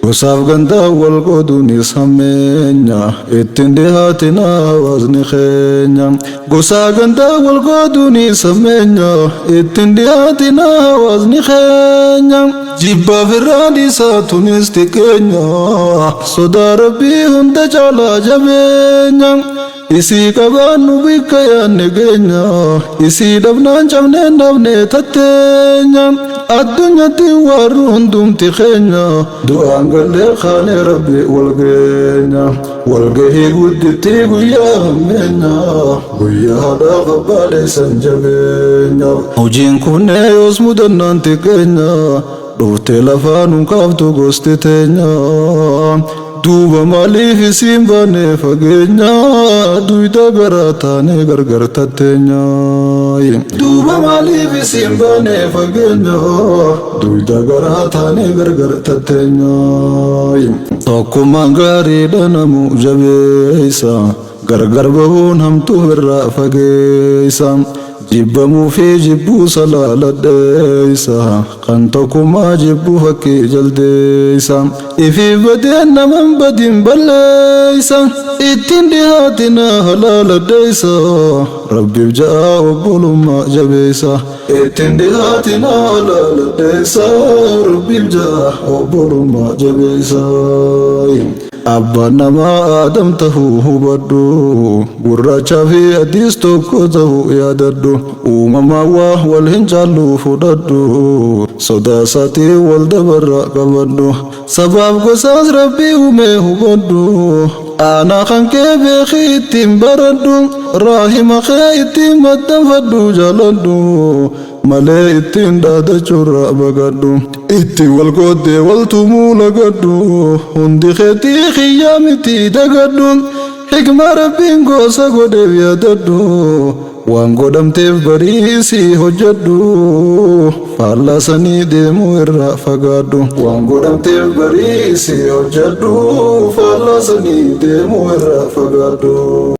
Gosaaf gandaan wal qooduunis hammeenya. Ittiin dhihaatina hawaasni keenya. Gosaa gandaan wal qooduunis hammeenya. Ittiin dhihaatina hawaasni keenya. Jibbaaf irraa dhiisaa tunis xiqqeenya. Sodaa Rabbii hunda caalaa jabeenya. Isii qabaannu bikka yaanne geenya. Isii dhabnaan cabneen dhabne tatteenya. Addunyatti warri hundumti keenya. Du'aan gallee kaanee Rabbi wal geenya. Walgahii gudditti guyyaa hammeenya. Guyyaa haadhaaf abbaa dheessan jabeenya. Hojiin kunnee yoos mudannaan xiqqeenya. Dhuftee lafaa nun kaaftu gosti teenya. Duuba maaliif isiin baane fageenya. Duyda garaa taanee gargar tatteenya. Duuba maaliif isiin baane fageenya. Duyda garaa taanee gargar tatteenya. Tokkummaan gaariidha namu jabeessa. Gargar bahuun hamtuu irraa fageessa. Jibbamuu fi jibbuu salaaladheessa. Kan tokkummaa jibbu fakkii jaldeessa. Ifiif badeen naman badin balleessa. Ittiin dhihaatina halaaladheessa. Rabbiif ja'a obbolummaa jabeessa. Ittiin dhihaatina halaaladheessa. Rabbiif ja'a obbolummaa jabeessa. Abbaan namaa Aadam tahuu hubadhu. Gurraachaa fi adiis tokko tahuu yaadadhu. Uumamaan waa wal hin caallu fudhadhu. Sodaa isaatii wal dabarra qabadhu. Sabaaf gosaas Rabbii uumee hubadhu. Aanaa kan kee beekii ittiin baradhu. Raahima kee ittiin maxxanfadhu jaaladhu. Malee ittiin dhaadachuurra baqadhu. Ittiin wal qooddee wal tumuu lagadhu. Hundi keetii kiyyaa miti dagadhu. Hikmaa Rabbiin gosa godheef yaadadhu. Waan godhamteef bariisii hojjedhu. Faallaa sanii deemuu irraa fagaadhu. Waan godhamteef bariisii hojjedhu. Faallaa sanii deemuu irraa fagaadhu.